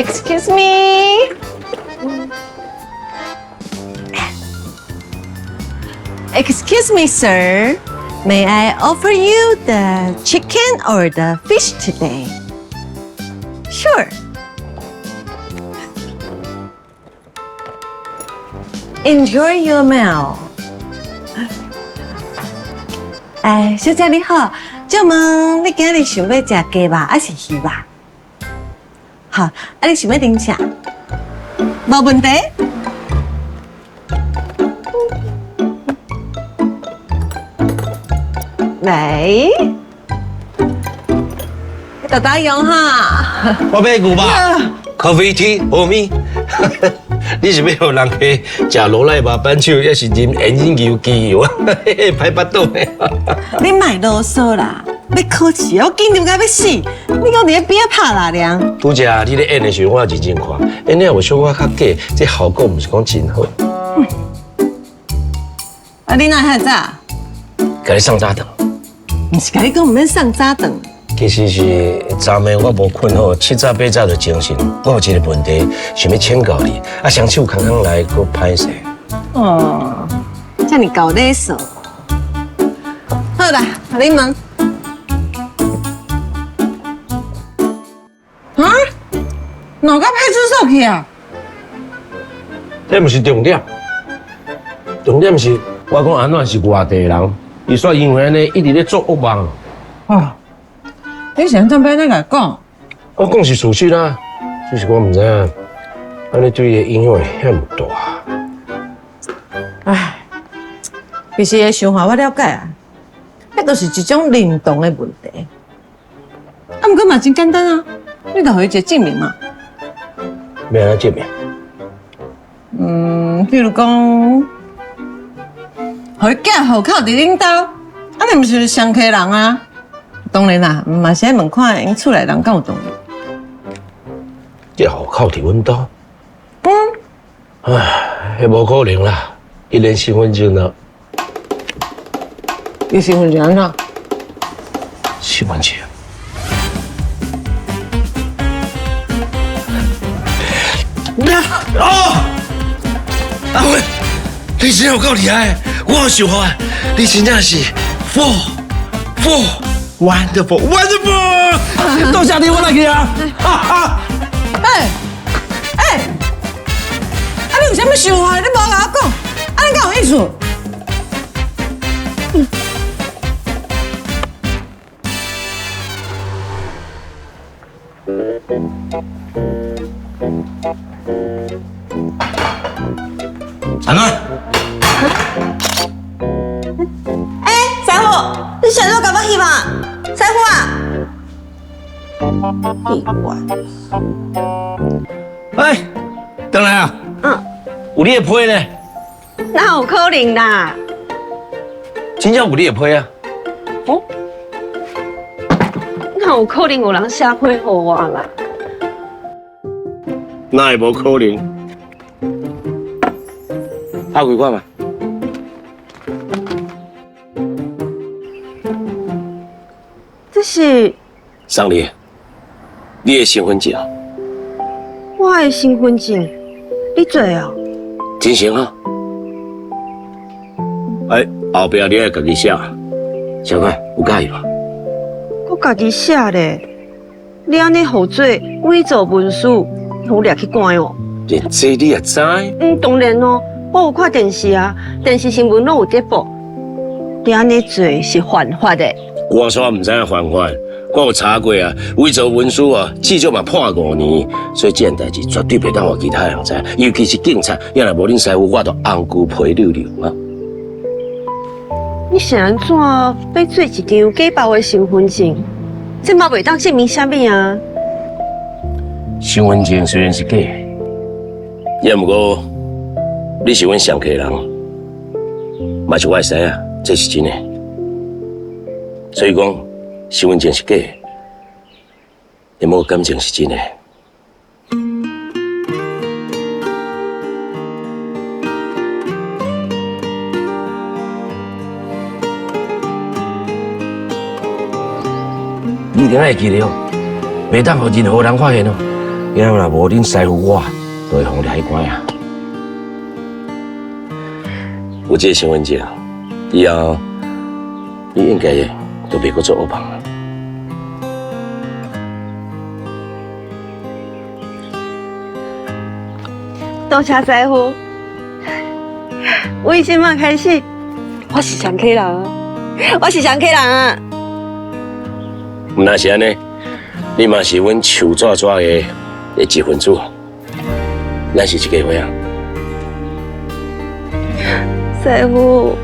Excuse me. Excuse me, sir. May I offer you the chicken or the fish today? Sure. Enjoy your meal. 哎，小姐你好，請問你今日想欲食雞肉還是魚肉？好，啊你想欲啉啥？無問題。來，大大用哈。我欲牛肉，Coffee tea for me。你是欲予人客食羅賴肉扳手，抑是啉煙癮牛機油啊？歹腹肚的。你莫囉嗦啦，欲考試，我緊張甲欲死，你閣佇咧邊仔拍拉涼？拄才你咧演的時陣，我也認真看，演了有小可較假，這效果毋是講真好。啊，你哪會遮早？共你送早頓。毋是共你講毋免送早頓。其實是昨暝我無睏好，七早八早就精神。我有一個問題想欲請教你，啊，雙手空空來，閣歹勢。哦，遮爾厚禮數。好啦，你問。啊？哪到派出所去啊？這毋是重點，重點是我講安怎是外地人，伊煞因為按呢一直咧做惡夢。哦，你是按怎欲按呢共講？我講是事實啊，只是我毋知影，按呢對伊的影響會遐爾大。唉，其實伊的想法我了解啊，彼就是一種認同的問題。啊，毋過嘛真簡單啊，你就予伊一個證明嘛。欲按怎證明？嗯，比如講，予伊寄戶口佇恁兜，按呢毋是上客人啊？當然啦，嘛是愛問看𪜶厝內人敢有同意。這戶口佇阮兜？嗯。唉，彼無可能啦，伊連身份證都。伊身份證按怎？身份證。哦，阿慧，你真有夠厲害，我有想法，你真正是 four four wonderful wonderful，多謝你，我來去啊！欸欸，啊你有啥物想法？你無共我講，按呢敢有意思？阿妹。欸，師傅，你是按怎共我翕啊？師傅啊！奇怪。哎，轉來啊！嗯。有你的批呢？哪有可能啦？真正有你的批啊？哦？哪有可能有人寫批予我啦？哪會無可能？拍開看覓。這是送你，你的身份證。我的身份證，你做的哦？真誠啊！哎，後壁你愛家己寫，小可有佮意無？閣家己寫咧，你按呢予做偽造文書，予掠去關哦。連這你也知？嗯，當然咯，我有看電視啊，電視新聞攏有咧報。你按呢做是犯法的。我煞毋知影犯法，我有查過啊，偽造文書啊，至少嘛判5年，所以這件代誌絕對袂當予其他人知，尤其是警察，要若無恁師傅，我就紅龜皮溜溜啊！你是按怎欲做一張假包的身份證？這嘛袂當證明啥物啊？身份證雖然是假的，也毋過你是阮上客人，嘛是我的師仔，這是真的。所以講，身份證是假的，但無感情是真的。你一定愛記得哦，袂當予任何人發現哦。以後若無恁師傅我，就會予掠去關啊。有這个身份證，以後你應該就袂閣做惡夢啊。多謝師傅，為這馬開始，我是上客人啊，我是上客人啊。毋但是按呢，你嘛是阮樹紙紙的一份子，咱是一家伙啊。師傅。